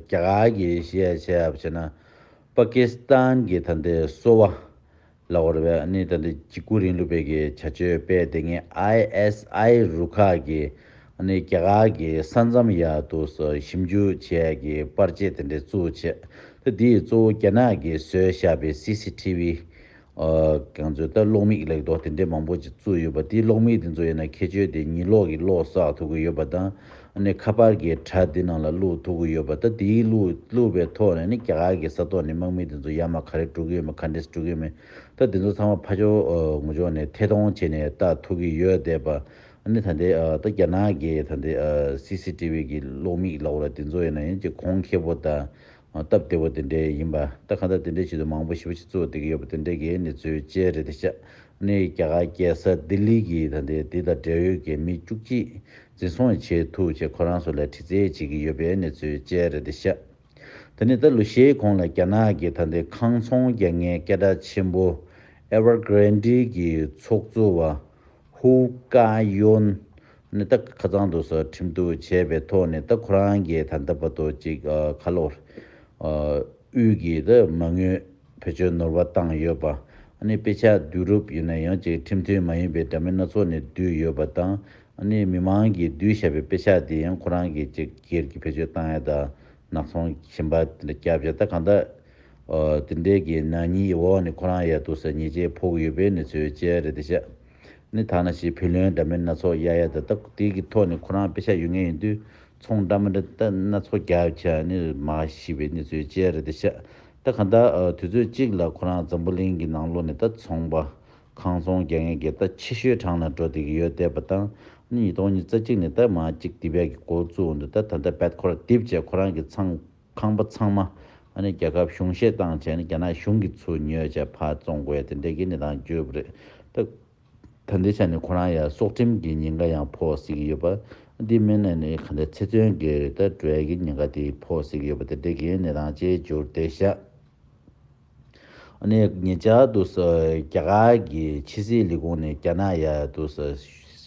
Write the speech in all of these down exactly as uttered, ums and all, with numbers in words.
རྒྱ་གར་གྱི་གཞི་བྱས་བྱས་པ་བྱས་ན་པ་ཀི་སི་ཐན་གྱི་ད་ལྟའི་སོ་པ་ལབ་དགོས་རེད་པས། ཨ་ནི་ད་ལྟའི་འཇིགས་སྐུལ་རིང་ལུགས་པའི་གི་བྱ་སྤྱོད་སྤེལ་བསྡད་མཁན་ཨའི་ཨེས་ཨའི་རུ་ཁག་གིས་ཨ་ནི་རྒྱ་གར་གྱི་ས་མཚམས་ཡ་དུ་སོ་ཞིབ་འཇུག་བྱས་ཀྱི་པར་ཆས་དེ་འདྲ་བཙུགས་བྱས། ད་འདི་གཙོ་བོ་རྒྱ་ནག་གིས་བཟོས་བཞག་པའི་སི་སི་ཊི་ཝི། ཨ། ང་ཚོས་ད་གློག་མིག་ལབ་མདོག་དེ་འདྲའི་མང་པོ་ཅིག་བཙུགས་ཡོད་པ། དེའི་གློག་མིག་དེ་ཚོ་ཡིན་ན་ཁྱད་ཆོས་དེ་ཉི་གློག་གི་གློག་བསགས་ཐུབ་ཀྱི་ཡོད་པ་དང་། ཨ་ནི་ཁ་པར་གྱི་སྒྲ་དེ་ནང་ལ་བླུག་ཐུབ་ཀྱི་ཡོད་པ། ད་དེའི་བླུག་བླུག་པའི་ཐོག་ནས་ནི་རྒྱ་གར་གྱི་ས་ཐོག་ནས་དམག་མི་དེ་ཚོ་ཡར་མར་ག་རེ་འགྲོ་གི་ཡོད་མེད། ག་འདྲས་འགྲོ་གི་ཡོད་མེད། ད་དེ་ཚོ་ཚང་མ་ཕར་ཕྱོགས་ཨ་ངོས་ཕྱོགས་ནས་ཐད་གཏོང་བྱས་ནས་ལྟ་ཐུབ་ཀྱི་ཡོད་བསྡད་པ། ཨ་ནི་ད་ལྟའི་ཨ་ད་རྒྱ་ནག་གི་ད་ལྟའི་ཨ་སི་སི་ཊི་ཝི་གི་གློག་མིག་ལབ་དགོས་རེད། དེ་ཚོ་ཡིན་ན་ཡང་ཅིག་གོང་ཁེ་པོ་དང་། སྟབས་བདེ་བོ་དེ་འདྲའི་ཡིན་པ། ད་གང་ལྟར་དེ་འདྲའི་ཆེད་དུ་མང་པོ་ཞེ་པོ་ཅིག་བཙུགས་བསྡད་ཀྱི་ཡོད་པ་དེ་འདྲའི་གི་གནས་ཚུལ་བཅས་རེད་དེ་ཤག་ནི་རྒྱ་གར་རྒྱལ་ས་ལྡི་ལི་གི་ད་ལྟའི་འདི་དང་འབྲེལ་ཡོད་ཀྱི་མི་བཅུ་གཅིག་འཛིན་བཟུང་བྱེད་ཐུབ་ཅེས་ཁོ་རང་ཚོ་ལ་དྲི་རྩད་བྱེད་ཀྱི་ཡོད་པའི་གནས་ཚུལ་བཅས་རེད་དེ་ཤག་དེ་ནས་ད་ལོ་ཤས་གོང་ལ་རྒྱ་ནག་གི་ད་ལྟའི་ཁང་ཚོང་རྒྱག་མཁན་སྐད་གྲགས་ཆེན་པོ་ཨེ་ཝར་གྷ་རན་ཌི་གི་ཚོགས་གཙོ་བ་ཧུའུ་ཀ་ཡོན་ནི་ད་ཁ་སང་དུ་སོ་ཁྲིམས་གཏུག་བྱས་པའི་ཐོག་ནས། ད་ཁོ་རང་གིས་ད་ལྟ་བར་དུ་ཅིག་ཨ་ཁ་ལོ་ཨ་དབུས་ཀྱི་ད་མ་དངུལ་བེད་སྤྱོད་ནོར་བ་བཏང་ཡོད་པ། ཨ་ནི་དཔེ་ཆ་བསྡུ་རུབ་ཡིན་ན་ཡང་ཅིག་ཁྲིམས་མཐུན་མ་ཡིན་པའི་འདྲ་མིན་སྣ་ཚོགས་ནས་བསྡུས་ཡོད་པ་དང་། ཨ་ནི་མི་མང་གིས་བསྡུས་བཞག་པའི་དཔེ་ཆ་དེ་ཡང་ཁོ་རང་གིས་ཅིག་སྒེར་གྱི་བེད་སྤྱོད་བཏང་ཡ་དང་ནག་ཚོང་གཞན་པ་དེ་འདྲ་བརྒྱབ་བྱས། ད་གང་ལྟར་ཨ་དེ་འདྲའི་གི་ནག་ཉེས་འོག་ནས་ཁོ་རང་ཡ་དུ་སོ་ཉེས་ཆད་ཕོག་ཡོད་པའི་གནས་ཚུལ་བཅས་རེད་དེ་ཤག་ནི་ཐ་ན་ཞིག་བུ་ལོན་འདྲ་མིན་སྣ་ཚོགས་གཡར་ཡ་དང་། ད་དེ་གི་ཐོག་ནས་ཁོ་རང་དཔེ་ཆ་ཡོད་མཁན་ཡིན་དུས་ཚོང་འདྲ་མི་འདྲ་ད་སྣ་ཚོགས་རྒྱབ་བྱས་ནི་མར་ཤི་བའི་གནས་ཚུལ་བཅས་རེད་དེ་ཤག་ད་གང་ལྟར་ཨ་དུས་ཚོད་གཅིག་ལ་ཁོ་རང་འཛམ་བུ་གླིང་གི་ནང་ལོགས་ནས་ད་ཚོང་པ་ཁང་ཚོང་རྒྱག་མཁན་གྱི་ད་ཆེ་ཤོས་གྲངས་ལ་འགྲོ་བསྡད་ཀྱི་ཡོད་བསྡད་པ་དང་། ནི་ཉིས་སྟོང་ཉི་ཤུ་རྩ་གཅིག་ནས་ད་མར་གཅིག་འདི་བས་ཀྱི་འགོ་བཙུགས་འདུག་ད་ད་ལྟ་བེད་ཁོ་ར་རྡིབ་བྱས་ཁོ་རང་གི་ཚང་ཁང་པ་ཚང་མ་ཨ་ནི་རྒྱལ་ཁབ་གཞུང་བཞེས་བཏང་བྱས་ནས་རྒྱ་ནག་གཞུང་གིས་ཚུར་ཉོས་བྱས་ཕར་བཙོང་དགོས་ཡ་དེ་འདྲའི་གི་གནས་སྟངས་བརྗོད་པ་རེད། ད་ད་ལྟའི་ཆ་ནས་ཁོ་རང་ཡ་སྲོག་ཁྲིམས་ཀྱི་ཉེན་ཁ་ཡང་ཕོག་སྲིད་ཀྱི་ཡོད་པ། འདི་མིན་ན་ནི་ག་འདྲ་ཚེ་བཙོན་གྱི་ད་འགྲོ་ཡ་གི་ཉེན་ཁ་དེ་ཕོག་སྲིད་ཀྱི་ཡོད་པ་དེ་འདྲའི་གི་གནས་སྟངས་བཅས་བརྗོད་བསྡད་ཤག་ཨ་ནི་ཉེ་ཆར་དུ་སོ་རྒྱ་གར་གྱི་ཕྱི་སྲིད་ལས་ཁུངས་ནས་རྒྱ་ནག་ཡ་དུ་སོ་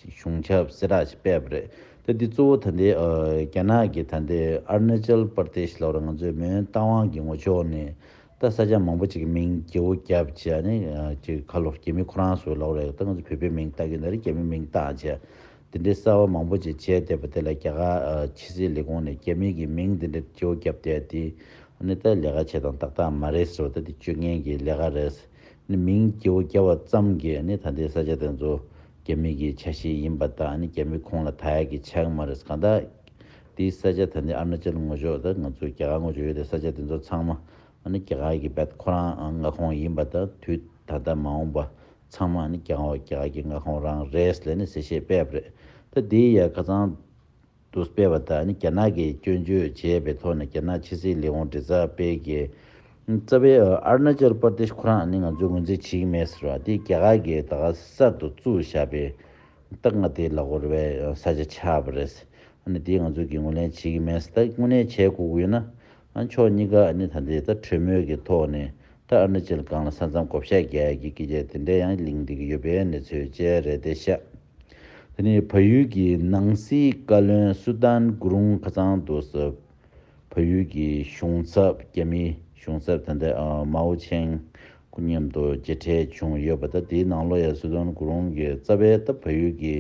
གཞུང་ཞབས་གསལ་བསྒྲགས་ཤིག་སྤེལ་བ་རེད། ད་འདི་གཙོ་བོ་ད་ལྟའི་ཨ་རྒྱ་ནག་གི་ད་ལྟའི་ཨ་རུ་ན་ཅལ་པར་དེཤ་ལབ་ར་ང་ཚོའི་མོན་རྟ་དབང་གི་ངོས་ཕྱོགས་ནས་ད་ས་ཆ་མང་པོ་ཅིག་གི་མིང་བརྗེ་བོ་བརྒྱབ་བྱས་ནས་ཨ་ཅིག་ཁ་ལོ་རྒྱ་མི་ཁོ་རང་ཚོ་ལབ་རེད། ད་ང་ཚོ་བོད་པའི་མིང་བཏགས་ཀྱི་ན་རེ་རྒྱ་མི་མིང་བཏགས་བྱས། དེ་འདྲའི་གསར་བ་མང་པོ་ཅིག་བྱས་བསྡད་པ་དེ་ལ་རྒྱ་གར་ཨ་ཕྱི་སྲིད་ལས་ཁུངས་ནས་རྒྱ་མི་གི་མིང་དེ་འདྲ་བརྗེ་བོ་བརྒྱབ་བསྡད་དེ། ཨ་ནི་ད་ལས་ཀ་བྱེད་སྟངས་ཏག་ཏག་མ་རེད་ཟེར་བ། ད་དེ་སྤྱོད་ངན་གྱི་ལས་ཀ་རེད། ཨ་ནི་མིང་བརྗེ་བོ་བརྒྱབ་པ་ཙམ་གྱིས་ཨ་ནི་ད་ལྟའི་ས་ཆ་དེ་ཚོ་རྒྱ་མི་གི་ཆ་ཤས་ཡིན་པ་དང་། ཨ་ནི་རྒྱ་མི་ཁོངས་ལ་ད་ཡག་གི་ཆགས་མ་རེད། གང་ལྟར་དེའི་ས་ཆ་ད་ལྟའི་ཨ་རུ་ན་ཅལ་ངོས་ཕྱོགས་ད་ང་ཚོའི་རྒྱ་གར་ངོས་ཕྱོགས་ཡོད་དེ་ས་ཆ་དེ་ཚོ་ཚང་མ་ཨ་ནི་རྒྱ་གར་གྱི་བེད་ཁོ་རང་མངའ་ཁོངས་ཡིན་པ་དང་། དུས་ད་ལྟ་མ་འོངས་པ་ཚང་མ་ཨ་ནི་རྒྱ་གར་རྒྱ་གར་གྱི་མངའ་ཁོངས་རང་རེད་ལབ་ནས་གསལ་བཤད་སྤེལ་བ་རེད། ད་དེ་ཡ་ཁ་སང་དུ་སྤེལ་བ་དང་། ཨ་ནི་རྒྱ་ནག་གིས་སྐྱོན་བརྗོད་བྱས་པའི་ཐོག་ནས་རྒྱ་ནག་ཕྱི་སྲིད་ལས་ཁུངས་མགྲིན་ཚབ་པས་ཀྱིས་རྩ་བའི་ཨ་རུ་ན་ཅལ་པར་དེཤ་ཁོ་རང་ཨ་ནི་ང་ཚོས་ངོས་འཛིན་བྱེད་ཀྱི་མེད་ཟེར་བ། དེ་རྒྱ་གར་གྱིས་ད་ག་གསར་དུ་བཙུགས་བཞག་པའི་ད་ང་དེ་ལ་གོ་ར་བའི་ས་ཆ་ཆགས་པ་རེད། ཨ་ནི་དེ་ང་ཚོས་ཀྱི་ངོས་ལེན་བྱེད་ཀྱི་མེད་ཟེར། ད་དངོས་གནས་བྱེད་དགོས་ཀྱི་ཡོད་ན། ཨ་ཕྱོགས་གཉིས་ཀ་ཨ་ནི་ད་ལྟའི་ད་གྲོས་མོལ་གྱི་ཐོག་ནས་ད་ཨ་རུ་ན་ཅལ་སྒང་ལ་ས་མཚམས་བགོ་བཤའ་རྒྱག་ཡ་གི་སྐད་ཆ་དེ་འདྲ་ཡང་གླེང་བསྡད་ཀྱི་ཡོད་པའི་གནས་ཚུལ་བཅས་རེད་དེ་ཤག་དེ་ནས་བལ་ཡུལ་གྱི་ནང་སྲིད་བཀའ་བློན་སུ་དཱན་གུ་རུང་ཁ་སང་དུ་སོ་བལ་ཡུལ་གྱི་གཞུང་ཚབ་རྒྱ་མིའི་གཞུང་ཚབ་ད་ལྟ་ཨ་མའོ་ཆེང་ཁོ་མཉམ་དུ་མཇལ་འཕྲད་བྱུང་ཡོད་པ། ད་དེའི་ནང་ལོགས་ཡ་སུ་དཱན་གུ་རུང་གིས་རྩ་བའི་ད་བལ་ཡུལ་གྱི་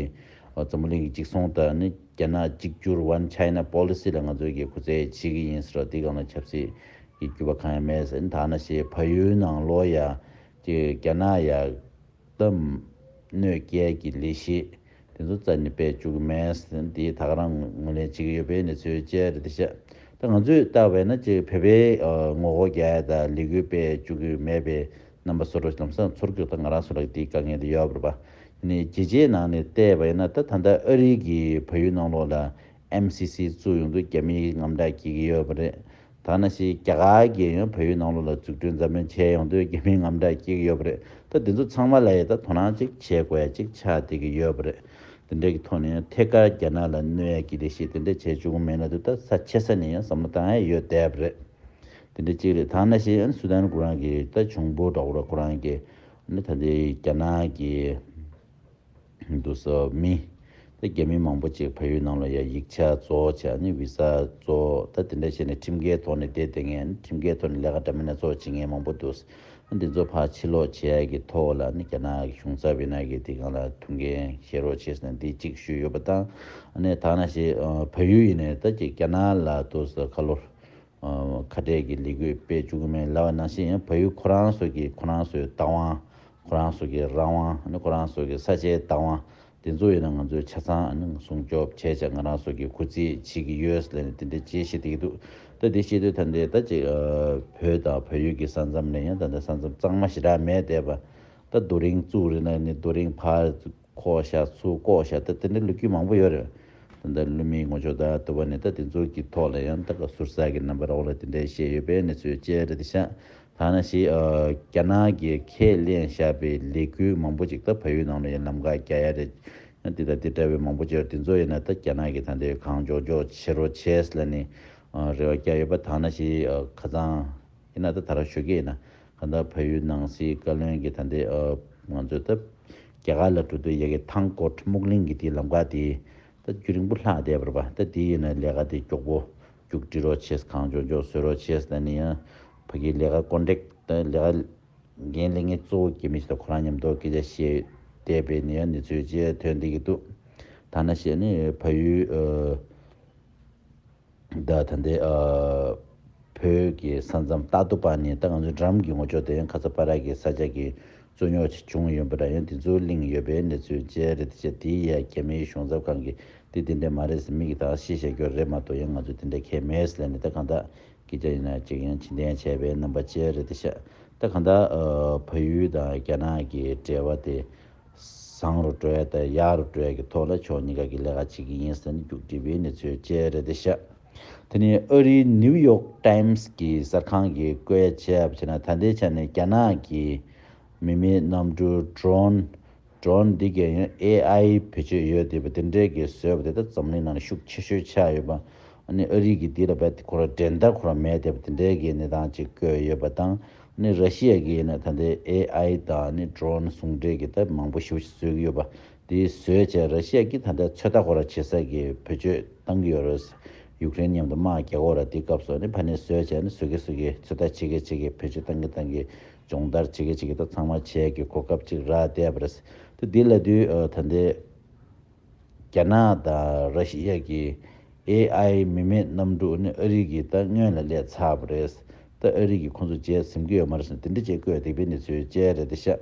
ཨ་འཛམ་བུ་གླིང་གི་གཅིག་སྲུང་དང་ནི་རྒྱ་ནག་གཅིག་གྱུར་One China Policy ལ་ང་ཚོས་ཀྱི་གུས་བརྩི་བྱེད་ཀྱི་ཡིན་ཟེར་བ། དེའི་སྒང་ལ་ཆབ་སྲིད་ཀྱི་འགྱུར་བ་གང་ཡང་མེད་ཟེར། ད་ནང་བཞིན་བལ་ཡུལ་ནང་ལོགས་ཡ་ཅིག་རྒྱ་ནག་ཡ་ད་གནོད་སྐྱེལ་གྱི་ལས་གཞི་དེ་ཚོ་རྩ་ནས་སྤེལ་བཅུག་གི་མེད་ཟེར། དེ་ད་ག་རང་ངོས་ལེན་བྱེད་ཀྱི་ཡོད་པའི་གནས་ཚུལ་བཅས་རེད་དེ་ཤག་ད་ང་ཚོས་བལྟས་པ་ཡིན་ན་ཅིག་བོད་པའི་ཨ་ངོ་རྒོལ་རྒྱག་ཡ་དང་ལས་འགུལ་སྤེལ་བཅུག་གི་མེད་པའི་རྣམ་པ་བཟོ་འདྲ་ལམ་སང་ཚོར་གྱི་ཡོད། ད་ང་རང་ཚོ་ལ་དེའི་དཀའ་ངལ་དེ་ཡོད་པ་རེད་པ། ནི་རྒྱལ་སྤྱིའི་ནང་ནས་བལྟས་པ་ཡིན་ན་ད་ད་ལྟ་ཨ་རི་གིས་བལ་ཡུལ་ནང་ལོགས་ལ་ཨེམ་སི་སི་བཙུགས་ཡོང་དུས་རྒྱ་མིའི་དངངས་སྐྲག་སྐྱེ་གི་ཡོད་པ་རེད། ད་ནང་བཞིན་རྒྱ་གར་གྱིས་ཡང་བལ་ཡུལ་ནང་ལོགས་ལ་འཛུགས་སྐྲུན་འཛམ་གླིང་བྱས་ཡོང་དུས་རྒྱ་མིའི་དངངས་སྐྲག་སྐྱེ་གི་ཡོད་པ་རེད། ད་འདི་ཚོ་ཚང་མ་ལ་ཡང་ད་དོ་སྣང་ཅིག་བྱེད་དགོས་ཡ་ཅིག་ཆགས་བསྡད་ཀྱི་ཡོད་པ་རེད། དེ་འདྲ་གི་ཐོག་ནས་ཡང་ཐད་ཀར་རྒྱ་ནག་ལ་གནོད་ཡ་གི་ལས་གཞི་དེ་འདྲ་བྱེད་བཅུག་གི་མེད་ན་དུས་ད་ས་ཆེ་ས་ནས་ཡང་བསམ་བློ་བཏང་ཡ་ཡོད་བསྡད་པ་རེད། དེ་འདྲ་གཅིག་རེད། ད་ནང་བཞིན་སུ་དཱན་ཁོ་རང་གི་ད་གཞུང་པོ་འདྲ་བོ་ར་ཁོ་རང་གི་ནི་ད་ལྟའི་རྒྱ་ནག་གི་འདུག་སེ་མི་ རྒྱ་མི་མང་པོ་ཅིག་བལ་ཡུལ་ནང་ལ་ཡ་ཡིག་ཆ་རྫོགས་བྱས་ནས་བི་ས་རྫོགས། ད་དེ་འདྲ་བྱས་ནས་ཁྲིམས་འགལ་ཐོག་ནས་བསྡད་བསྡད་མཁན། ཁྲིམས་འགལ་ཐོག་ནས་ལས་ཀ་འདྲ་མིན་སྣ་ཚོགས་བྱེད་མཁན་མང་པོ་འདུག་འདི་ཚོ་ཕར་ཕྱིར་ལོག་བྱེད་ཡ་གི་ཐོག་ལ་ནི་རྒྱ་ནག་གི་གཞུང་ཚབ་ཡིན་ན་གི་དེ་སྒང་ལ་ཐུགས་འགན་བཞེས་རོགས་བྱས་ཟེར་ནས་འདི་གཅིག་ཞུས་ཡོད་པ་དང་། ཨ་ནི་ད་ནང་བཞིན་ཨ་བལ་ཡུལ་ཡིན་ནའི་ད་ཅིག་རྒྱ་ནག་ལ་དུ་ས་ཁ་ལོ་ཨ་ཁ་བྲལ་གྱི་ལས་འགུལ་སྤེལ་བཅུག་གི་མེད་ལབ་པ་ནང་བཞིན། ཡང་བལ་ཡུལ་ཁོ་རང་ཚོ་གི་ཁོ་རང་ཚོའི་བདག་དབང་། ཁོ་རང་ཚོ་གི་རང་དབང་། ཨ་ནི་ཁོ་རང་ཚོ་གི་ས་ཆའི་བདག་དབང་། དེ་ཚོ་ཡིན་ན་ང་ཚོས་ཆ་ཚང་ཨ་ནི་སྲུང་སྐྱོབ་བྱས་བྱས་ང་རང་ཚོ་གི་སྐུ་ཚེ་བྱེད་ཀྱི་ཡོད་ལབ་ནས་དེ་འདྲ་ཅིག་བཤད་བསྡད་ཀྱི་འདུག་ད་དེ་བཤད་དུས་ད་ལྟའི་ད་ཅིག་ཨ་བོད་དང་བལ་ཡུལ་གྱི་ས་མཚམས་ལ་ཡང་ད་ལྟ་ས་མཚམས་གཙང་མ་ཞེ་དྲག་མེད་བསྡད་པ། ད་རྡོ་རིང་བཙུགས་རེད་ན་ནི་རྡོ་རིང་ཕར་བཀོག་བཞག་ཚུར་བཀོག་བཞག་ད་དེ་འདྲ་ལོ་རྒྱུས་མང་པོ་ཡོད་རེད། ད་ལྟ་བླ་མའི་ངོ་ཅོག་ད་དུ་བ་ནས་ད་དེ་ཚོ་གི་ཐོག་ལ་ཡང་ད་ག་ཟུར་ཟ་གི་རྣམ་པར་འོག་ལ་དེ་འདྲ་བཤད་ཡོད་པའི་གནས་ཚུལ་བཅས་རེད་དེ་ཤག་ད་ནང་བཞིན་ཨ་རྒྱ་ནག་གིས་ཁས་ལེན་བཞག་པའི་ལས་འགུལ་མང་པོ་ཅིག་ད་བལ་ཡུལ་ནང་ལ་ཡང་ལམ་ཁ་རྒྱག་ཡ་རེད། ཡང་དེ་དང་དེ་འདྲ་བའི་མང་པོ་ཅིག་ཡོད་རེད། དེ་ཚོ་ཡིན་ན་ད་རྒྱ་ནག་གིས་ད་ལྟའི་གང་མགྱོགས་མགྱོགས་བྱེད་རོགས་བྱས་ལབ་ནས་ཨ་རེ་བ་བརྒྱབ་ཡོད་པ། ད་ནང་བཞིན་ཨ་ཁ་སང་ཡིན་ན་ད་ད་ར་ཞོགས་ཀས་ཡིན་ན་གང་ལྟར་བལ་ཡུལ་ནང་སྲིད་བཀའ་བློན་གྱིས་ད་ལྟའི་ཨ་ང་ཚོའི་ད་རྒྱ་གར་ལ་འགྲོ་དུས་ཡ་གི་ཐང་ཀོཊ་སྨུག་གླིང་གི་དེའི་ལམ་ཁ་དེ་ད་རྒྱུན་རིང་པོ་ལྷག་བསྡད་པ་རེད་པ། ད་དེ་ཡིན་ན་ལས་ཀ་དེ་མགྱོགས་པོ་མཇུག་སྒྲིལ་རོགས་བྱས། གང་མགྱོགས་མགྱོགས་བཟོ་རོགས་བྱས་ཟེར་ནས་ཡང་ཕ་གིའི་ལས་ཀ་ཀོན་ཊེག་ད་ལས་ཀ་འགན་ལེན་མཁན་གཙོ་བོ་རྒྱ་མི་ཞིག་དང་ཁོ་རང་མཉམ་དུ་སྐད་ཆ་བཤད་བསྡད་པའི་ནས་ཡང་གནས་ཚུལ་ཅིག་ཐོན་བསྡད་ཀྱི་འདུག་ཐ་ན་བཤད་ནས་བལ་ཡུལ་ཨ་ད་ད་ལྟའི་ཨ་བོད་ཀྱི་ས་མཚམས་ཏ་ཏུ་པ་ནས་ད་ང་ཚོའི་འགྲམ་གྱི་ངོ་ཅོག་དེ་ཡང་ཁ་ཚ་པ་ར་གི་ས་ཆ་གི་རྩོད་རྙོག་ཅིག་བྱུང་ཡོད་པ་འདྲ། ཡང་དེ་ཚོ་གླེང་ཡོད་པའི་གནས་ཚུལ་བཅས་རེད། དེ་བྱས་དེ་ཡ་རྒྱ་མིའི་གཞུང་ཚབ་ཁང་གིས་དེ་དེ་འདྲ་མ་རེད་ཟེར་མིག་གིས་ད་ཤེས་བྱ་རྒྱུ་རེད་མ་གཏོགས་ཡང་ང་ཚོ་དེ་འདྲ་གལ་མེད་ཟེར་ནས་ད་གང་ལྟར་སྐད་ཆ་ཡིན་ན་ཅིག་ཡང་ཕྱིར་འཐེན་བྱས་པའི་རྣམ་པ་བཅས་རེད་དེ་ཤག་ད་གང་ལྟར་ཨ་བལ་ཡུལ་དང་རྒྱ་ནག་གི་འབྲེལ་བ་དེ་བཟང་རུ་འགྲོ་ཡ་དང་ཡག་རུ་འགྲོ་ཡ་གི་ཐོག་ལ་ཕྱོགས་གཉིས་ཀ་གི་ལས་ཀ་བྱེད་ཀྱི་ཡིན་ཟེར་ནས་རྒྱུགས་སྤྲད་པའི་གནས་ཚུལ་བཅས་རེད་དེ་ཤག་དེ་ནས་ཨ་རིའི་ནིའུ་ཡོག་ཊའིམ་སི་གི་གསར་ཁང་གིས་བཀོད་ཡ་བྱས་པ་བྱས་ན། ད་ལྟའི་ཆ་ནས་རྒྱ་ནག་གིས་མི་མེད་གནམ་གྲུ་ཌོ་རོན། ཌོ་རོན་འདི་གའི་ཡང་ཨེ་ཨའི་བེད་སྤྱོད་ཡོད་བསྡད་པ་དེ་འདྲའི་གི་བཟོས་པ་དེ་ད་འཛམ་གླིང་ནང་ལ་ཤུགས་ཆེ་ཤོས་ཆགས་ཡོད་པ། ཨ་ནི་ཨ་རི་གིས་འདི་ལ་བས་ཁོ་ར་འགྲན་ཟླ་ཁོ་ར་མེད་བསྡད་པ་དེ་འདྲའི་གི་གནས་སྟངས་ཅིག་བཀོད་ཡོད་པ་དང་། ཨ་ནི་ར་ཤི་ཡ་གིས་ཡིན་ན་ད་ལྟའི་ཨེ་ཨའི་དང་ཨ་ནི་ཌོ་རོན་ཟུང་འབྲེལ་གི་ད་མང་པོ་ཞེ་པོ་ཞིག་བཟོས་ཀྱི་ཡོད་པ། དེ་བཟོས་བྱས་ར་ཤི་ཡ་གིས་ད་ལྟ་ཚོད་ལྟ་ཁོ་ར་བྱེད་ས་གི་བེད་སྤྱོད་བཏང་གི་ཡོད་རེད། ཡུཀ་རེན་མཉམ་དུ་དམག་རྒྱག་གོ་ར་དེ་སྐབས་སུ་ཨ་ནི་ཕ་ནས་བཟོས་བྱས་ཨ་ནི་བཟོ་གི་བཟོ་གི་ཚོད་ལྟ་བྱེད་གི་བྱེད་གི་བེད་སྤྱོད་བཏང་གི་བཏང་གི་སྦྱོང་བརྡར་བྱེད་ཀྱི་བྱེད་ཀྱི་ད་ཚང་མ་བྱེད་ཀྱི་གོ་སྐབས་ཅིག་རག་བསྡད་པ་རེད། ད་འདི་ལབ་དུས་ཨ་ད་ལྟའི་རྒྱ་ནག་དང་ར་ཤི་ཡ་གི་ཨེ་ཨའི་མི་མེད་གནམ་གྲུ་ནི་ཨ་རི་གིས་ད་སྔོན་ལ་ལས་ཚར་བ་རེད། ད་ཨ་རི་གིས་ཁོང་ཚོ་བརྗེད་ཟིན་གྱི་ཡོད་མ་རེད་ཟེར་ནས་དེ་འདྲ་བྱས་བཀོད་བསྡད་པའི་གནས་ཚུལ་བཅས་རེད་དེ་ཤག་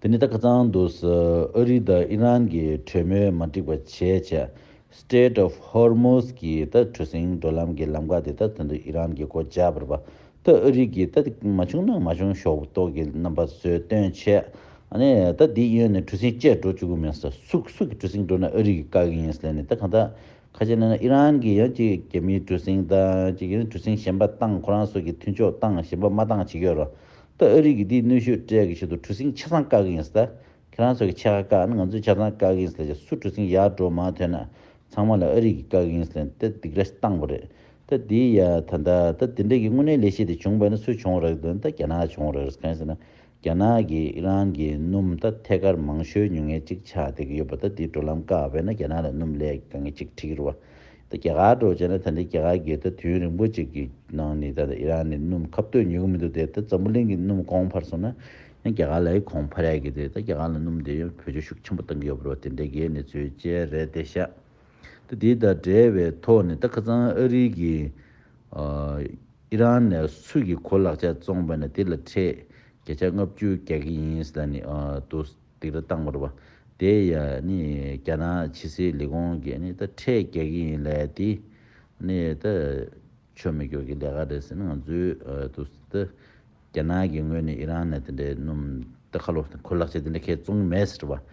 དེ་ནི་ད་ཁ་སང་དུས་ཨ་རི་དང་ཨི་རན་གྱི་གྲོས་མོལ་མ་འགྲིག་པ་བྱས་བྱས། Strait of Hormuz གི་ད་གྲུ་གཟིངས་འགྲོ་ལམ་གྱི་ལམ་ཁ་དེ་ད་ད་དུང་ཨི་རན་གྱིས་སྒོ་བརྒྱབ་པ་རེད་པ། ད་ཨ་རི་གིས་ད་དེ་མ་བྱུང་ན་མ་བྱུང་ཤོག་ཏོག་གི་རྣམ་པ་བཟོས་སྟོན་བྱས། ཨ་ནི་ད་འདི་གཡོན་ནས་གྲུ་གཟིངས་བཅད་འགྲོ་བཅུག་གི་མིན་ས། སུ་སུ་གི་གྲུ་གཟིངས་འགྲོ་ན་ཨ་རི་གིས་བཀག་གི་ཡིན་ཟེར་ནས་ད་གང་ལྟར་ཁ་ཆེ་ན་ཨི་རན་གྱིས་ཡང་ཅིག་རྒྱ་མིའི་གྲུ་གཟིངས་དང་ཅིག་ཡང་གྲུ་གཟིངས་གཞན་པ་བཏང་། ཁོ་རང་ཚོ་གི་མཐུན་ཕྱོགས་བཏང་། གཞན་པ་མ་བཏང་བྱེད་ཀྱི་ཡོད་རེད། ད་ཨ་རི་གིས་འདིའི་གནོན་ཤུགས་སྤྲད་ཀྱི་ཆེད་དུ་གྲུ་གཟིངས་ཆ་ཚང་བཀག་གི་ཡིན་ཟེར། ད་ཁྱེད་རང་ཚོ་གི་ཆ་ཚང་བཀག་ན་ང་ཚོས་ཆ་ཚང་བཀག་གི་ཡིན་ཟེར་ཏེ། སུ་གྲུ་གཟིངས་ཡར་འགྲོ་མར་ཐོན་ན་ཚང་མ་ལ་ཨ་རི་གིས་བཀག་གི་ཡིན་ཟེར་ཏེ་སྡིགས་ར་བཏང་བ་རེད། ད་འདི་ཡ་ད་ད་ད་འདི་འདྲ་གི་དངོས་གནས་ལས་གཞི་དེ་བྱུང་བ་ན་སུ་བྱུང་རག་འདུག་ད་རྒྱ་ནག་བྱུང་རག་རེད། གང་ཡིན་ཟེར་ན་རྒྱ་ནག་གིས་ཨི་རན་གྱི་སྣུམ་ད་ཐད་ཀར་མང་ཤོས་ཉོ་མཁན་གཅིག་ཆགས་བསྡད་ཀྱི་ཡོད་པ། ད་འདི་འགྲོ་ལམ་བཀག་པས་ན་རྒྱ་ནག་ལ་སྣུམ་ལས་དཀའ་ངལ་གཅིག་འཕྲད་ཀྱི་རེད་བ། ད་རྒྱ་གར་འགྲོ་བྱས་ན་ད་འདི་རྒྱ་གར་གྱིས་ད་དུས་ཡུན་རིང་པོ་ཅིག་གི་ནང་ནས་ད་ཨི་རན་ནས་སྣུམ་ཁ་གཏོད་ཉོ་གི་མི་འདུག་དེ་ད་འཛམ་བུ་གླིང་གི་སྣུམ་གོང་འཕར་སོང་ན་ཡང་རྒྱ་གར་ལ་ཡང་གོང་འཕར་ཡ་གི་དེ། ད་རྒྱ་གར་ལ་སྣུམ་དེ་ཡང་བེད་སྤྱོད་ཤུགས་ཆེན་པོ་བཏང་གི་ཡོད་པ་རེད་བ། དེ་འདྲའི་གི་གནས་ཚུལ་བཅས་རེད་དེ་ཤག་ད་དེ་དང་འབྲེལ་བའི་ཐོག་ནས་ད་ཁ་སང་ཨ་རི་གིས་ཨ་ཨི་རན་ནས་སུ་གི་གོ་ལག་ཆ་བཙོངས་པ་ན་དེ་ལ་ཁྲལ་བརྒྱ་ཆ་ལྔ་བཅུ་རྒྱག་གི་ཡིན་ཟེར་ནས་ཨ་དུ་སྡིགས་ར་བཏང་བ་རེད་བ། དེ་ཡ་ནི་རྒྱ་ནག་ཕྱི་སྲིད་ལས་ཁུངས་ཀྱིས་ནི་ད་ཁྲལ་རྒྱག་གི་ཡིན་ལབ་ཡ་དེ་ནི་ད་ཆོ་མི་འགྱུར་གྱི་ལས་ཀ་རེད་ཟེར་ནས། ང་ཚོའི་ཨ་དུ་ད་རྒྱ་ནག་གི་ངོས་ནས་ཨི་རན་ནས་དེ་འདྲའི་སྣུམ་ད་ཁ་ལོ་གོ་ལག་ཆ་དེ་འདྲ་ཁས་བཙོང་མེད་ཟེར་བ།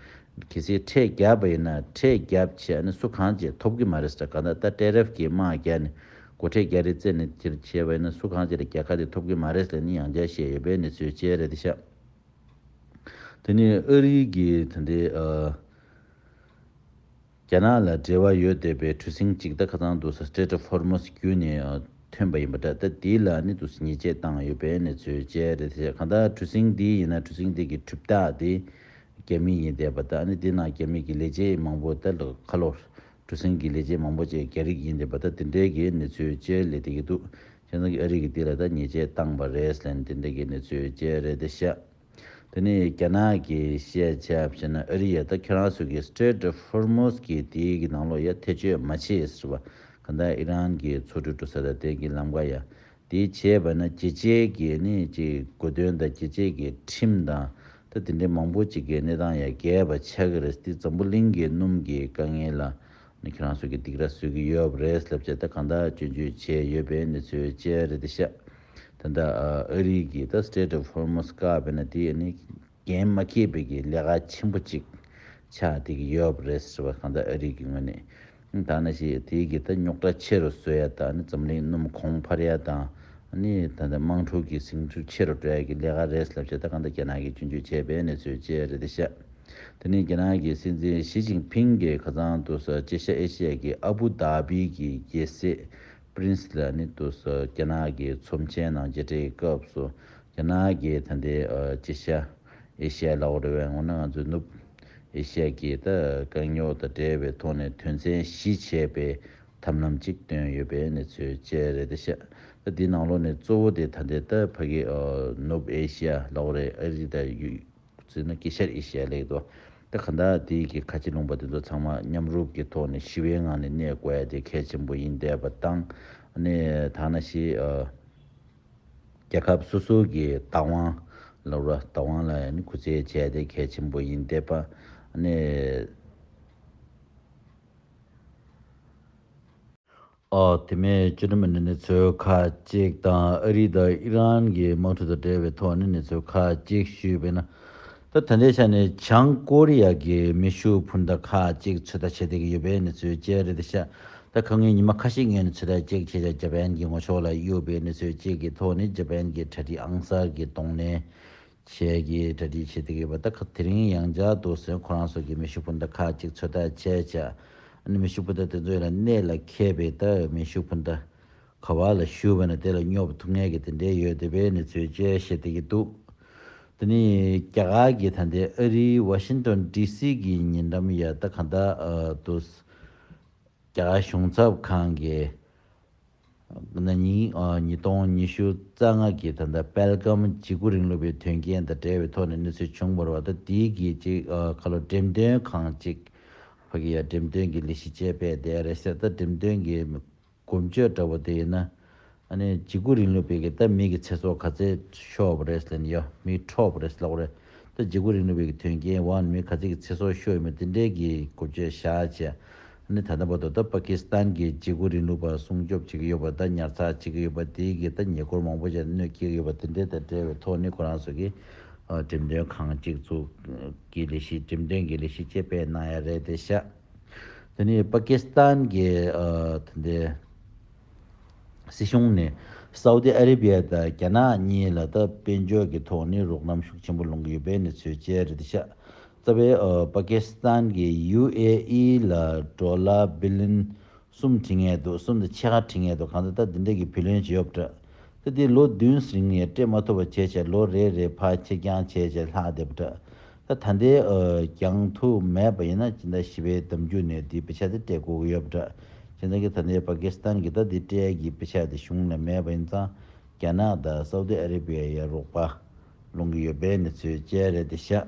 གལ་སྲིད་ཁྲལ་བརྒྱབ་པ་ཡིན་ན་ཁྲལ་བརྒྱབ་བྱས་ནས་སུ་གང་ཅིག་ཐོབ་ཀྱི་མ་རེད་ཟེར། གང་ལྟར་ད་ཊེ་རིཕ་གི་དམག་བརྒྱབ་ནས་སྒོ་ཁྲལ་རྒྱག་རེས་རྩེད་ནས་དེར་བྱས་པ་ཡིན་ན་སུ་གང་ཅིག་ལ་རྒྱལ་ཁ་དེ་ཐོབ་ཀྱི་མ་རེད་ཟེར་ནས་ཡང་བསྐྱར་བཤད་ཡོད་པའི་གནས་ཚུལ་བཅས་རེད་དེ་ཤག་དེ་ནས་ཨ་རི་གིས་ད་ལྟའི་ཨ་རྒྱ་ནག་ལ་འབྲེལ་བ་ཡོད་བསྡད་པའི་གྲུ་གཟིངས་གཅིག་ད་ཁ་སང་དུ་ས་Strait of Hormuz བརྒྱུད་ནས་ཨ་ཐོན་པ་ཡིན་པ་འདྲ། ད་དེ་ལ་ནི་དུ་ས་ཉེས་ཆད་བཏང་ཡོད་པའི་གནས་ཚུལ་བཅས་རེད་དེ། གང་ལྟར་གྲུ་གཟིངས་འདི་ཡིན་ན་གྲུ་གཟིངས་འདི་གི་གྲུབ་རྟགས་དེ་ རྒྱ་མི་ཡིན་བསྡད་པ་དང་། ཨ་ནི་དེ་ནང་རྒྱ་མི་གི་ལས་བྱེད་མང་པོ་ད་ལོ་ཁ་ལོ་གྲུ་གཟིངས་ཀྱི་ལས་བྱེད་མང་པོ་ཅིག་རྒྱ་རིགས་ཡིན་བསྡད་པ། ད་དེ་འདྲའི་གི་གནས་ཚུལ་བཅས་སླེབས་བསྡད་ཀྱི་འདུག་བྱས་ཙང་གི་ཨ་རི་གི་དེ་ལ་ད་ཉེས་ཆད་བཏང་པ་རེད་ཟེར་ནས་དེ་འདྲའི་གི་གནས་ཚུལ་བཅས་རེད་དེ་ཤག་དེ་ནས་རྒྱ་ནག་གིས་བཤད་བྱས་པ་བྱས་ན། ཨ་རི་ཡ་ད་ཁྱེད་རང་ཚོ་གི་Strait of Hormuz གི་དེའི་གི་ནང་ལོགས་ཡ་ཐེ་བྱུས་མ་བྱེད་ཟེར་བ། གང་ལྟར་ཨི་རན་གྱི་མཚོ་གྲུ་འགྲོ་ས་དང་དེ་གི་ལམ་ཁ་ཡ། དེ་བྱས་པ་ན་རྒྱལ་སྤྱིའི་གི་ནི་ཅིག་གོ་དོན་དང་རྒྱལ་སྤྱིའི་གི་ཁྲིམས་དང་། ད་དེ་འདྲའི་མང་པོ་ཅིག་གི་གནས་སྟངས་ཡ་འགལ་བ་ཆགས་ཀྱི་རེད། དེ་འཛམ་བུ་གླིང་གི་སྣུམ་གྱི་དཀའ་ངལ་ལ་ནི་ཁྱེད་རང་ཚོ་གི་སྡིགས་ར་བཟོ་གི་ཡོད་པ་རེད་ལབ་བྱས། ད་གང་ལྟར་སྐྱོན་བརྗོད་བྱས་ཡོད་པའི་གནས་ཚུལ་བཅས་རེད་དེ་ཤག་ད་ལྟ་ཨ་རི་གི་ད་Strait of Hormuz བཀག་པས་ན་དེ་ནི་འགན་མ་འཁྱེར་བའི་གི་ལས་ཀ་ཆེན་པོ་ཅིག་ཆགས་བསྡད་ཀྱི་ཡོད་པ་རེད་ཟེར་བ། གང་ལྟར་ཨ་རི་གི་ངོས་ནས། ད་ནང་བཞིན་དེའི་གི་ད་རྙོག་དྲ་ཆེ་རུ་བཟོ་ཡ་དང་། ནི་འཛམ་གླིང་སྣུམ་གོང་འཕར་ཡ་དང་། ནི་ད་ལྟ་དམངས་ཁྲོད་ཀྱི་ཟིང་འཁྲུག་ཆེ་རུ་འགྲོ་ཡ་གི་ལས་ཀ་རེད་ལབ་བྱས། ད་གང་ལྟར་རྒྱ་ནག་གིས་སྐྱོན་བརྗོད་བྱས་པའི་གནས་ཚུལ་བཅས་རེད་དེ་ཤག་དེ་ནས་རྒྱ་ནག་གི་སྲིད་འཛིན་ཞི་ཅིན་ཕིང་གིས་ཁ་སང་དུ་ས་ཅེ་ཤ་ཨེ་ཤི་ཡ་གི་ཨ་བུ་དྷ་བི་གི་རྒྱལ་སྲས་པྲིན་སི་ལ་ནི་དུ་ས་རྒྱ་ནག་གི་ཚོམས་ཆེན་ནང་མཇལ་འཕྲད་ཀྱི་སྐབས་སུ། རྒྱ་ནག་གིས་ད་ལྟའི་ཨ་ཅེ་ཤ་ཨེ་ཤི་ཡ་ལབ་དགོས་རེད་པས། འོ་ན་ང་ཚོའི་ནུབ་ཨེ་ཤི་ཡ་གི་ད་དཀའ་རྙོག་དང་འབྲེལ་བའི་ཐོག་ནས་དོན་ཚན་བཞི་བྱས་པའི་ཐབས་ལམ་ཅིག་བཏོན་ཡོད་པའི་གནས་ཚུལ་བཅས་རེད་དེ་ཤག་ད་འདིའི་ནང་ལོགས་ནས་གཙོ་བོ་དེ་ད་ལྟའི་ད་ཕ་གི་ཨ་ནུབ་ཨེ་ཤི་ཡ་ལབ་དགོས་རེད། ཨ་རི་དང་ཡུ་ཟེར་ན་དཀྱིལ་ཤར་ཨེ་ཤི་ཡ་ལབ་ཀྱི་འདུག་ད་གང་ལྟར་དེའི་གི་ཁ་ཆེ་ལུང་པ་དེ་ཚོ་ཚང་མ་མཉམ་རུབ་ཀྱི་ཐོག་ནས་ཞི་བའི་ངང་ནས་གནས་དགོས་ཡ་དེ་གལ་ཆེན་པོ་ཡིན་བསྡད་པ་དང་། ཨ་ནི་ད་ནང་བཞིན་ཨ་རྒྱལ་ཁབ་སོ་སོ་གི་བདག་དབང་ལབ་ར། བདག་དབང་ལ་ཡང་ནི་སྐུ་ཚེ་བྱས་ཏེ་གལ་ཆེན་པོ་ཡིན་བསྡད་པ། ཨ་ནི་ཨོ་དེ་མིན་བཅུ་དྲུག་མི་ནི་གནས་ཚུལ་ཁག་ཅིག་དང་། ཨ་རི་དང་ཨི་རན་གྱི་དམག་འཁྲུག་དང་འབྲེལ་བའི་ཐོག་ནས་གནས་ཚུལ་ཁག་ཅིག་ཞུས་པས་ན། ད་ད་ལྟའི་ཆ་ནས་བྱང་ཀོ་རི་ཡ་གི་མེ་ཤུགས་འཕུར་མདའ་ཁག་ཅིག་ཚོད་ལྟ་བྱེད་བསྡད་ཀྱི་ཡོད་པའི་གནས་ཚུལ་བཅས་རེད་ཤག་ད་ཁ་སྔོན་ཉི་མ་ཁ་ཤས་སྔོན་ནས་ཚོད་ལྟ་ཅིག་བྱས་ཤག་ཇ་པན་གྱི་ངོ་ཕྱོགས་ལ་གཡུགས་པའི་གནས་ཚུལ་ཅིག་གི་ཐོག་ནས་ཇ་པན་གྱི་གྲ་སྒྲིག་ཨང་གསར་གྱི་གདོང་ལེན་བྱས་ཀྱི་གྲ་སྒྲིག་བྱེད་བསྡད་ཀྱི་ཡོད་པ། ད་ཁ་དེ་རིང་ཡང་བསྐྱར་དུ་ཟེར་ཁོ་རང་ཚོ་གི་མེ་ཤུགས་འཕུར་མདའ་ཁག་ཅིག་ཚོད་ལྟ་བྱས་ཤག་ཨ་ནི་མེ་ཤུགས་འཕུར་མདའ་དེ་ཚོ་ལ་གནད་ལ་འཁེལ་བའི་ད་མེ་ཤུགས་འཕུར་མདའ་ག་བ་ལ་གཞུས་པ་ན་དེ་ལ་སྙོབ་ཐུབ་མཁན་གྱི་དེ་འདྲའི་ཡོད་བསྡད་པའི་གནས་ཚུལ་བཅས་བཤད་བསྡད་ཀྱི་འདུག་དེ་ནི་རྒྱ་གར་གྱི་ད་ལྟའི་ཨ་རིའི་ཝ་ཤིང་ཏོན་ཌི་སི་གི་ཉེ་འགྲམ་ཡ་ད་གང་ལྟར་ཨ་དུ་རྒྱ་གར་གཞུང་ཚབ་ཁང་གི་ན་ནིང་ཨ་ཉིས་སྟོང་ཉི་ཤུ་རྩ་ལྔ་གི་ད་ལྟ་པེལ་གམ་འཇིགས་སྐུལ་རིང་ལུགས་པའི་དོན་རྐྱེན་དང་འབྲེལ་བའི་ཐོག་ནས་གནས་ཚུལ་བྱུང་བ་རེད་པ། ད་དེའི་གི་ཅིག་ཨ་ཁ་ལོ་འགྲེམས་སྟོན་ཁང་ཅིག་ཕ་གི་ཡ་འགྲེམས་སྟོན་གྱི་ལས་གཞི་བཅས་སྤེལ་བསྡད་རེད་ཟེར། ད་འགྲེམས་སྟོན་གྱི་གོ་འབྱེད་འདྲ་པོ་དེ་ཡིན་ན། ཨ་ནི་འཇིགས་སྐུལ་རིང་ལུགས་པའི་གི་ད་མི་གི་ཚེ་སྲོག་ག་ཚད་ཤོར་བ་རེད་ཟེར་ན་ཡ། མི་འཕྲོག་པ་རེད་ཟེར་ལབ་པ་རེད། ད་འཇིགས་སྐུལ་རིང་ལུགས་པའི་གི་དོན་རྐྱེན་འོག་ནས་མི་ག་ཚད་ཀྱི་ཚེ་སྲོག་ཤོར་ཡོད་མེད་དེ་འདྲའི་གི་གོ་འབྱེད་བཞག་བྱས། ཨ་ནི་ད་ལྟ་བར་དུ་ད་པ་ཀི་སི་ཐན་གྱི་འཇིགས་སྐུལ་རིང་ལུགས་པ་སྲུང་སྐྱོབ་བྱེད་ཀྱི་ཡོད་པ་དང་ཉར་ཚགས་བྱེད་ཀྱི་ཡོད་པ་དེའི་གི་ད་ཉེ་འཁོར་མང་པོ་ཅིག་གནོད་སྐྱེལ་གྱི་ཡོད་པ་དེ་འདྲའི་དང་འབྲེལ་བའི་ཐོག་ནས་ཁོ་རང་ཚོ་གི་ཨ་འགྲེམས་སྟོན་ཁང་ཅིག་བཙུགས་ཀྱི་ལས་གཞི། འགྲེམས་སྟོན་གྱི་ལས་གཞི་བཅས་སྤེལ་གནང་ཡ་རེད་དེ་ཤག་དེ་ནས་པ་ཀི་སི་ཐན་གྱི་ཨ་དེ་འདྲའི་སྲིད་གཞུང་ནས་སའུ་ཏི་ཨ་རེ་བྷི་ཡ་དང་རྒྱ་ནག་གཉིས་ལ་ད་དཔལ་འབྱོར་གྱི་ཐོག་ནས་རོགས་རམ་ཤུགས་ཆེན་པོ་སློང་གི་ཡོད་པའི་གནས་ཚུལ་བཅས་རེད་ཤག་རྩ་བའི་ཨ་པ་ཀི་སི་ཐན་གྱིས་ཡུ་ཨེ་ཨི་ལ་ཌོ་ལར་བི་ལི་ཡོན་གསུམ་བྲི་མཁན་འདུག་གསུམ་དང་ཕྱེད་ཀ་བྲི་མཁན་འདུག་གང་ལྟར་ད་འདི་འདྲ་གི་བུ་ལོན་ཅིག་ཡོད་པ་འདྲ། ད་འདི་ལོ་བདུན་རིང་ནས་སྤྲད་མ་ཐུབ་པ་བྱས་བྱས། ལོ་རེ་རེ་ཕར་ཕྱིར་འགྱངས་བྱས་བྱས་ལྷག་བསྡད་པ་འདྲ། ད་ད་ལྟའི་ཨ་འགྱངས་ཐུབ་མེད་པ་ཡིན་ན་སྤྱི་ཟླ་བཞི་པའི་ཟླ་མཇུག་ནས་དེའི་པེ་ཤ་དེ་སྤྲད་དགོས་ཀྱི་ཡོད་པ་འདྲ། བྱས་ཙང་གི་ད་ལྟའི་པ་ཀི་སི་ཐན་གྱི་ད་དེ་སྤྲད་ཀྱི་པེ་ཤ་དེ་གཞུང་ལ་མེད་པ་ཡིན་ཙང་། རྒྱ་ནག་དང་སའུ་ཏི་ཨ་རེ་བྷི་ཡ་ཡ་རོགས་པ་སློང་གི་ཡོད་པའི་གནས་ཚུལ་བཅས་རེད་དེ་ཤག་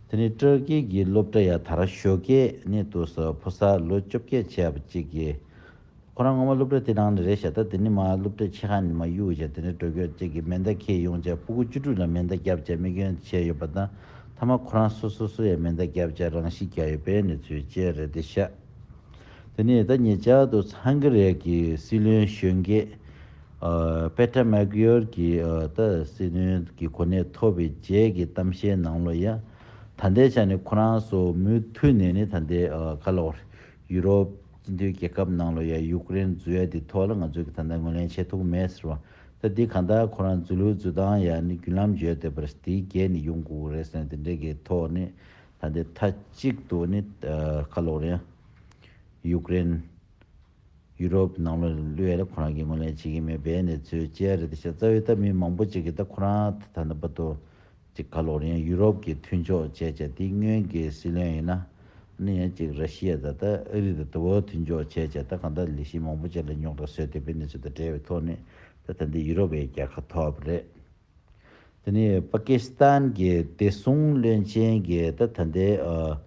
དེ་ནས་ཏུར་ཀི་གི་སློབ་གྲྭ་ཡ་དར་ཞོ་ཀེ་ནི་དུ་ས་ཕོ་གསར་ལོ་བཅོ་བརྒྱད་བྱས་པ་གཅིག་གིས། ཁོ་རང་སྔོན་མ་སློབ་གྲྭ་དེ་ནང་ནས་རེད་ཤག་ད་དེ་ནས་མར་སློབ་གྲྭ་ཕྱེད་ཀ་ནས་མར་གཡུག་བྱས། དེ་ནས་འགྲོ་སྐྱོད་བཅས་ཀྱི་མེ་མདའ་འཁྱེར་ཡོང་བྱས། ཕྲུ་གུ་བཅུ་དྲུག་ལ་མེ་མདའ་བརྒྱབ་བྱས་མི་སྐྱོན་བྱས་ཡོད་པ་དང་། མཐའ་མ་ཁོ་རང་སོ་སོ་སོ་ཡ་མེ་མདའ་བརྒྱབ་བྱས་རང་ཤི་བརྒྱབ་ཡོད་པའི་གནས་ཚུལ་བཅས་རེད་དེ་ཤག་དེ་ནས་ད་ཉེ་ཆར་དུ་ཧང་ག་རི་གི་སྲིད་བློན་གཞོན་སྐྱེས་ཨ་པེ་ཏྲ་མེག་ཡོར་གྱིས་ཨ་ད་སྲིད་བློན་གྱི་གོ་གནས་ཐོབ་པའི་རྗེས་ཀྱི་གཏམ་བཤད་ནང་ལོགས་ཡ། ད་ལྟའི་ཆ་ནས་ཁོ་རང་ཚོ་མུ་མཐུད་ནས་ནི་ད་ལྟའི་ཨ་ག་ལབ་དགོས་རེད། ཡུ་རོབ་སྤྱི་མཐུན་རྒྱལ་ཁབ་ནང་ལོགས་ཡ་ཡུཀ་རེན་འཛུལ་ཡ་དེ་ཐོག་ལ་ང་ཚོས་ཀྱི་ད་ལྟ་ངོས་ལེན་བྱེད་ཐུབ་ཀྱི་མེད་ཟེར་བ། ད་འདི་གང་ལྟར་ཁོ་རང་འཛུལ་ལུགས་འཛུལ་སྟངས་ཡ་ནི་བརྒྱུད་ལམ་བརྗོད་བསྡད་པ་རེད། དེའི་རྗེས་ནས་ཡོང་དགོས་ཀྱི་རེད་ཟེར་ནས་དེ་འདྲས་ཀྱི་ཐོག་ནས་ད་ལྟའི་མཐའ་གཅིག་ཏུ་ནི་ཨ་ག་ལབ་དགོས་རེད། ཡུཀ་རེན། ཡུ་རོབ་ནང་ལོགས་ལ་བླུག་ཡ་ལ་ཁོ་རང་གིས་ངོས་ལེན་བྱེད་ཀྱི་མེད་པའི་གནས་ཚུལ་བཅས་རེད་དེ་ཤག་རྩ་བའི་ད་མི་མང་པོ་ཅིག་གིས་ད་ཁོ་རང་ད་ལྟ་བར་དུ་ ཅིག་ག་ལོར་ཡང་ཡུ་རོབ་ཀྱི་མཐུན་ཕྱོགས་བྱས་བྱས་དེ་སྔོན་གྱི་སྲིད་བློན་ཡིན་ན་ནི་ཡང་ཅིག་ར་ཤི་ཡ་དང་ད་ཨ་རི་དང་དུ་བ་མཐུན་ཕྱོགས་བྱས་བྱས་ད་གང་ལྟར་ལས་གཞི་མང་པོ་ཅིག་ལ་རྙོག་དྲ་བཟོས་ཏེ་བའི་གནས་ཚུལ་དང་འབྲེལ་བའི་ཐོག་ནས་ད་ད་ལྟའི་ཡུ་རོབ་པའི་རྒྱལ་ཁ་ཐོབ་པ་རེད། དེ་ནས་པ་ཀི་སི་ཐན་གྱི་བདེ་སྲུང་བློན་ཆེན་གྱིས་ད་ད་ལྟའི་ཨ་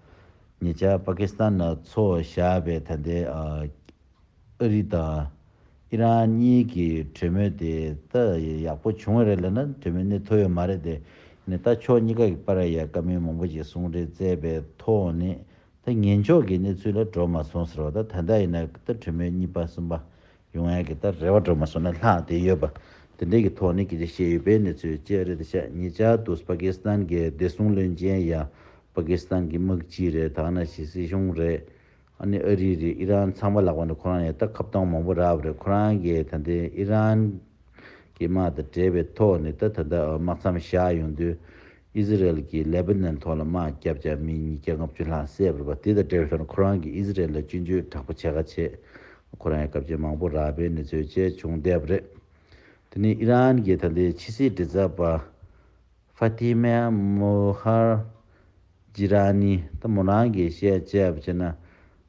ཉེ་ཆར་པ་ཀི་སི་ཐན་ལ་འཚོ་བཞག་པའི་ད་ལྟའི་ཨ་ཨ་རི་དང་ཨི་རན་གཉིས་ཀྱི་གྲོས་མོལ་དེ་ད་ཡག་པོ་བྱུང་བ་རེད་ལབ་ན་གྲོས་མོལ་གནད་ཐོག་ཡོད་མ་རེད་དེ། ནས་ད་ཕྱོགས་གཉིས་ཀ་གི་བར་ཡ་བཀའ་མོལ་མང་པོ་ཞིག་གསུང་གྲོས་བསྩལ་བའི་ཐོག་ནས་ད་ངན་ཕྱོགས་ཀྱི་གནས་ཚུལ་ལ་འགྲོ་མ་སོང་ཟེར་བ་ད་ད་ལྟ་ཡིན་ན་ད་གྲོས་མོལ་གཉིས་པ་གསུམ་པ་ཡོང་ཡ་གི་ད་རེ་བ་འགྲོ་མ་སོང་ན་ལྷག་བསྡད་ཡོད་པ་དེ་འདྲའི་གི་ཐོག་ནས་སྐད་ཆ་བཤད་ཡོད་པའི་གནས་ཚུལ་བཅས་རེད་དེ་ཤག་ཉེ་ཆར་དུ་པ་ཀི་སི་ཐན་གྱི་བདེ་སྲུང་བློན་ཆེན་ཡ་པ་ཀི་སི་ཐན་གྱི་དམག་སྤྱི་རེད་ད་ག་ནང་བཞིན་སྲིད་གཞུང་རེད། ཨ་ནི་ཨ་རི་རེད་ཨི་རན་ཚང་མ་ལག་པ་ནས་ཁོ་རང་ཡང་ད་ཁ་གཏོང་མང་པོ་རག་པ་རེད། ཁོ་རང་གིས་ད་ལྟའི་ཨི་རན་གྱི་དམག་དང་འབྲེལ་བའི་ཐོག་ནས་ད་ད་ལྟ་དམག་མཚམས་བཞག་ཡོང་དུས་ཨི་ཟི་རེལ་གྱིས་ལེ་པ་ནན་ཐོག་ལ་དམག་བརྒྱབ་བྱས་མི་ཉིས་བརྒྱ་ལྔ་བཅུ་ལྷག་བསད་པ་རེད་པ། དེ་དང་འབྲེལ་བའི་ཐོག་ནས་ཁོ་རང་གིས་ཨི་ཟི་རེལ་ལ་སྐྱོན་བརྗོད་དྲག་པོ་བྱེད་ཁ་བྱས། ཁོ་རང་ཡང་སྐབས་རྗེས་མང་པོ་རག་པའི་གནས་ཚུལ་བཅས་བྱུང་བསྡད་པ་རེད། དེ་ནས་ཨི་རན་གྱི་ད་ལྟའི་ཕྱི་སྲིད་འབྲེལ་ཚབ་པ་ཧྥ་ཏི་མ་མོ་ཧར་ཇི་ར་ནི་ད་མོ་རང་གིས་བཤད་བྱས་པ་བྱས་ན་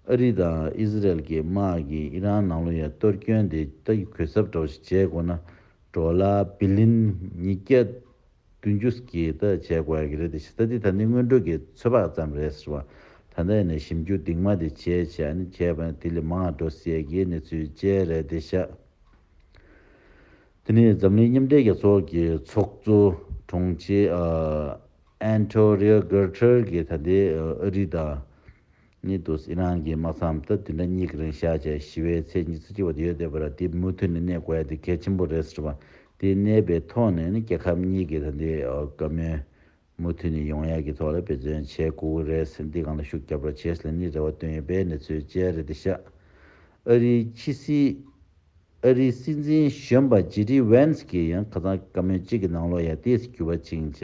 ཨ་རི་དང་ཨི་ཟི་རེལ་གྱི་དམག་གིས་ཨི་རན་ནང་ལོགས་ཡ་གཏོར་སྐྱོན་དེ་ད་གུན་གསབ་འདྲ་བོ་ཞིག་བྱེད་དགོས་ན་ཌོ་ལར་བི་ལིན་ཉིས་བརྒྱ་བདུན་ཅུ་གི་ད་བྱེད་དགོས་ཡ་གི་རེད་དེ་ཤག་ད་འདི་ད་ནི་སྔོན་འགྲོ་གི་ཚོད་དཔག་ཙམ་རེད་ཟེར་བ། ད་ལྟ་ཡིན་ན་ཞིབ་འཇུག་གཏིང་མ་དེ་བྱས་བྱས་ནས་བྱས་པ་ན་དེ་ལས་མང་བ་འགྲོ་སྲིད་ཡ་གི་གནས་ཚུལ་བཅས་རེད་དེ་ཤག་དེ་ནས་འཛམ་གླིང་མཉམ་འབྲེལ་རྒྱལ་ཚོགས་ཀྱི་ཚོགས་གཙོ་དྲུང་ཆེ་ཨ་ཨན་ཐོ་རི་ཡོ་གུ་ཏེ་རེས་ཀྱིས་ད་ལྟའི་ཨ་རི་དང་ནི་དུ་ཨི་རན་གྱི་དམག་མཚམས་ད་བདུན་ཕྲག་གཉིས་ཀྱི་རིང་བཞག་བྱས་ཞི་བའི་ཚེས་ཉི་ཤུ་རྩ་གཅིག་བར་དུ་ཡོད་བསྡད་པ་ར་དེ་མུ་མཐུད་ནས་གནས་དགོས་ཡ་དེ་གལ་ཆེན་པོ་རེད་ཟེར་བ་དེ་གནས་པའི་ཐོག་ནས་ནི་རྒྱལ་ཁབ་གཉིས་ཀྱི་ད་ལྟའི་ཨ་བཀའ་མོལ་མུ་མཐུད་ནས་ཡོང་ཡ་གི་ཐོག་ལ་འབད་བརྩོན་བྱེད་དགོས་ཀྱི་རེད་ཟེར་འདི་སྒང་ལ་ཤུགས་རྒྱབ་རོགས་བྱེད་ཟེར་ནི་རེ་བ་བཏོན་ཡོད་པའི་གནས་ཚུལ་བཅས་རེད་དེ་ཤག་ཨ་རིའི་ཕྱི་སྲིད། ཨ་རིའི་སྲིད་འཛིན་གཞོན་པ་ཇེ་ཌི་ཝན་སི་གིས་ཡང་ཁ་སང་བཀའ་མོལ་གཅིག་གི་ནང་ལོགས་ཡ་ཏིས་འགྱུར་བ་ཕྱིན་བྱས་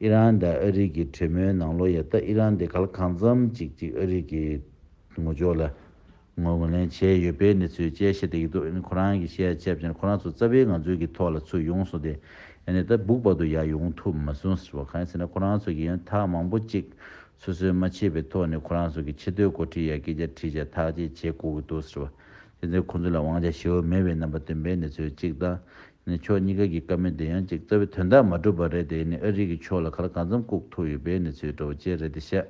ཨི་རན་དང་ཨ་རི་གི་གྲོས་མོལ་ནང་ལོགས་ཡ་ད་ཨི་རན་དེ་ག་ལ་གང་འཚམ་ཅིག་ཅིག་ཨ་རི་གི་ངོ་ཕྱོགས་ལ་ངོ་ངོས་ལེན་བྱས་ཡོད་པའི་གནས་ཚུལ་བཅས་བཤད་བསྡད་ཀྱི་འདུག་ཨ་ནི་ཁོ་རང་གིས་བཤད་ཡ་བྱས་པ་ཅིན་ཁོ་རང་ཚོ་རྩ་བའི་ང་ཚོའི་གི་ཐོག་ལ་ཚུར་ཡོང་སོང་སྟེ་ཨ་ནི་ད་སྦུག་བར་དུ་ཡར་ཡོང་ཐུབ་མ་སོང་ཟེར་བ། གང་ཡིན་ཟེར་ན་ཁོ་རང་ཚོ་གིས་ཡང་ཐག་མང་པོ་ཅིག་སོ་སོས་མ་བྱས་པའི་ཐོག་ནས་ཁོ་རང་ཚོ་གི་ཆེས་མཐོའི་འགོ་ཁྲིད་ཡ་སྐད་ཆ་དྲིས་བྱས་ཐག་གཅོད་བྱེད་དགོས་ཀྱི་འདུག་ཟེར་བ། དེ་ཚོས་ཁོ་ཚོ་ལ་དབང་ཆ་ཞེ་པོ་མེད་པའི་རྣམ་པ་སྟོན་པའི་གནས་ཚུལ་གཅིག་དང་། ནས་ཕྱོགས་གཉིས་ཀ་གི་བཀའ་མོལ་དེ་ཡང་གཅིག་རྩ་བའི་དོན་དག་མ་གྲུབ་པ་རེད་དེ་ནི་ཨ་རི་གི་ཕྱོགས་ལ་ག་ལ་གང་འཚམ་བཀུག་ཐུབ་ཡོད་པའི་གནས་ཚུལ་འདྲ་བོ་བཅས་རེད་དེ་ཤག་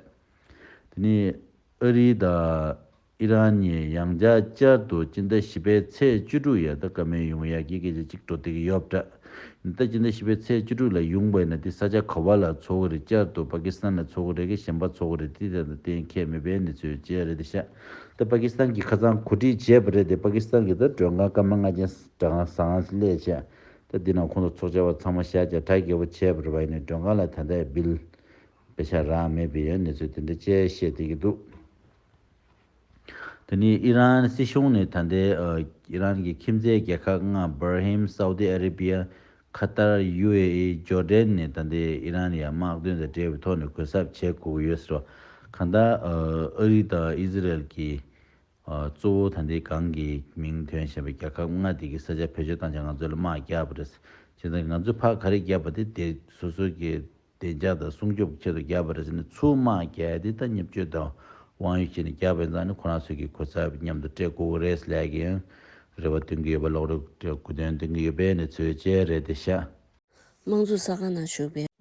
དེ་ནི་ཨ་རི་དང་ཨི་རན་གཉིས་ཡང་བསྐྱར་བསྐྱར་དུ་སྤྱི་ཟླ་བཞི་པའི་ཚེས་བཅུ་དྲུག་ཡ་ད་བཀའ་མོལ་ཡོང་ཡ་གི་སྐད་ཆ་གཅིག་འགྲོ་བསྡད་ཀྱི་ཡོད་པ་འདྲ། ད་སྤྱི་ཟླ་བཞི་པའི་ཚེས་བཅུ་དྲུག་ལ་ཡོང་བས་ན་དེ་ས་ཆ་ག་བ་ལ་ཚོགས་ཀྱི་རེད། བསྐྱར་དུ་པ་ཀི་སི་ཐན་ལ་ཚོགས་ཀྱི་རེད་གི་གཞན་པ་ཚོགས་ཀྱི་རེད་དེ་ད་གཏན་འཁེལ་མེད་པའི་གནས་ཚུལ་བཅས་རེད་དེ་ཤག་ད་པ་ཀི་སི་ཐན་གྱིས་ཁ་སང་གོ་སྒྲིག་བྱས་པ་རེད་དེ་པ་ཀི་སི་ཐན་གྱི་ད་མགྲོན་ཁང་སྐར་མ་ལྔ་ཅན་གྲངས་ཟང་ངེ་སླེབས་བྱས་ད་འདི་ནང་ཁོང་ཚོ་ཚོགས་བཅར་བ་ཚང་མ་བཞག་བྱས་གྲ་རྒྱས་པོ་བྱས་པ་རེད་བ། ཡིན་ནའི་མགྲོན་ཁང་ལ་ད་ལྟ་བིལ་པེ་ཤ་རག་མེད་པའི་ཡང་གནས་ཚུལ་དེ་འདྲ་བཅས་བཤད་བསྡད་ཀྱི་འདུག་དེ་ནས་ཨི་རན་སྲིད་གཞུང་ནས་ད་ལྟའི་ཨ་ཨི་རན་གྱི་ཁྱིམ་མཚེས་རྒྱལ་ཁབ་ལྔ་བྷར་ཧིམ། སའུ་ཏི་ཨ་རེ་བི་ཡ། ཁ་ཏར། ཡུ་ཨེ་ཨི། ཇོར་ཌན་ནས་ད་ལྟའི་ཨི་རན་ཡ་དམག་དོན་དང་འབྲེལ་བའི་ཐོག་ནས་གུན་གསབ་བྱེད་དགོས་ཀྱི་ཡོད་ཟེར་བ། གང་ལྟར་ཨ་ཨ་རི་དང་ཨི་ཟི་རེལ་གྱི་ཨ་གཙོ་བོ་ད་ལྟའི་སྒང་གི་མིང་ཐོན་བཞིན་པའི་རྒྱལ་ཁབ་ལྔ་དེ་གི་ས་ཆ་བེད་སྤྱོད་བཏང་བྱས་ང་ཚོ་ལ་དམག་བརྒྱབ་པ་རེད། བྱས་ཙང་ང་ཚོས་ཕར་ག་རེ་བརྒྱབ་པ་དེ་དེ་སོ་སོ་གི་བདེ་འཇགས་དང་སྲུང་སྐྱོབ་ཆེད་དུ་བརྒྱབ་པ་རེད་ཟེར་ནས་ཚུར་དམག་རྒྱག་ཡ་དེ་ད་བརྙས་བཅོས་དང་དབང་ཡོད་བྱས་ནས་བརྒྱབ་པ་ཡིན་ཙང་ནི་ཁོ་རང་ཚོས་ཀྱི་གུན་གསབ་མཉམ་དུ་སྤྲད་དགོས་ཀྱི་རེད་ཟེར་ལབ་ཀྱི་ཡང་རེ་བ་བཏོན་གྱི་ཡོད་པ་ལོག་རེ་གུས་སྟོན་བཏོན་གྱི་ཡོད་པའི་གནས་ཚུལ་བཅས་རེད་དེ་ཤག་དམངས་གཙོ་གསར་ཁང་ནང་བཞུགས་པའི།